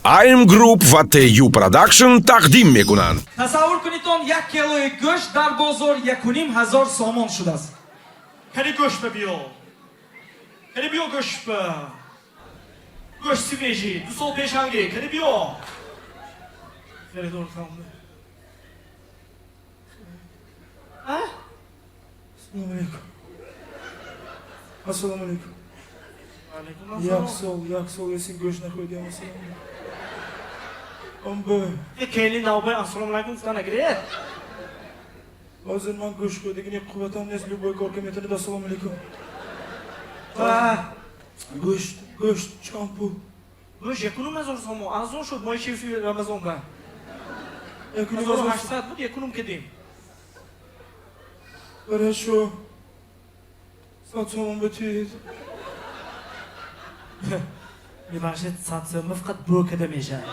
Aim Group ва TU Production тақдим мекунанд. Тасаввур кунед, он 1 килои гӯшт дар бозор 1500 сомон шудааст. Кани гӯшт ба биё. Кани биё гӯшт ба. Гӯшт свежий, 2 сол пешанги. Кани биё. Харидор кам. А? Ассалому алейкум. Ассалому алейкум. Алейкум Як ассалом. сол, як сол еси гӯшт нахӯрдиам. Ассалому алейкум. Амба, Е, келин навбай ассалому алайкум гуфта нагиред. Ҳозир ман гӯшт хӯрдагини қувватам нест, любой кор ка метавонед. Ассалому алейкум. Ва, Гӯшт, гӯшт чанд пул? Гӯшт 1500 сомон. Арзон шуд моҳи шерифи Рамазон ба. 1500. 1800 буд, якунум кардем. Хорошо. 100 сомон битед. Мебахшед, 100 сомон фақат бӯ када мешавад.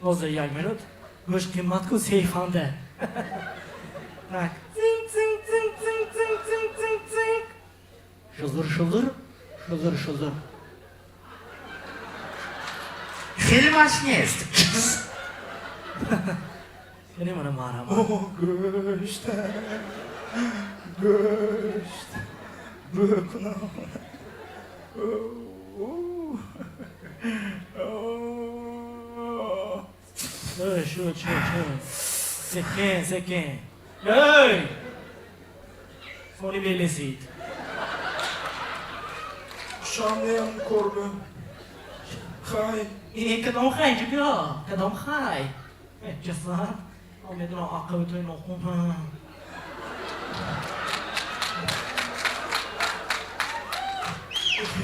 Ҳозир, як минут. Гӯшт қимат ку, сейфанда. Так. Цинк, цинк, цинк, цинк, цинк, цинк, цинк, цинк. Шузур, шузур, шузур, шузур. Хеле маш нест. Яъне мана марҳамат. О, гӯшт. Гӯшт. Бӯ кунам. О, о. Эй, шуд, шуд, шуд. Секин, секин. Эй! Сони мелезид. Шамнеам корбе. Хай. Э, кадом хай инҷо биё? Кадом хай? Э, ҷасад? Ман медонам ақиби тои нохун.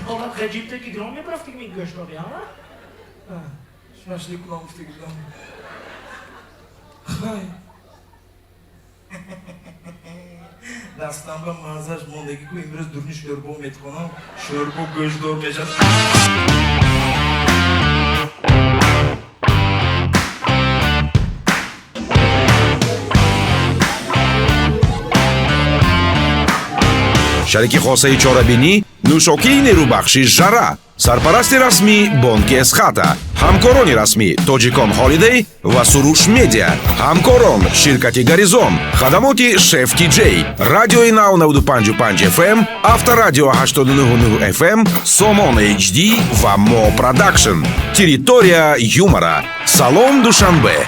Ҳолат ғаҷибте ки гирон мебарафти ки гӯштро би, а? Шашлик кунам гуфта гирдам. Хай. Дастам ба маззаш мондагӣ ку, имрӯз дурни шӯрбо метхонам, шӯрбо гӯштдор мешавад. Шарики хосаи чорабинӣ нӯшокии нерӯбахши «Жара», сарпарасти расмӣ бонки «Эсхата», ҳамкорони расмӣ «Тоҷикон Холидей» ва «Суруш Медиа», ҳамкорон ширкати «Горизон», хадамоти «Шеф Тиҷей», радиои «Нав» 95,5 FM, Авторадио 89,9 FM, «Сомон HD» ва «Мо Продакшн». Территория юмора. Салом, Душанбе!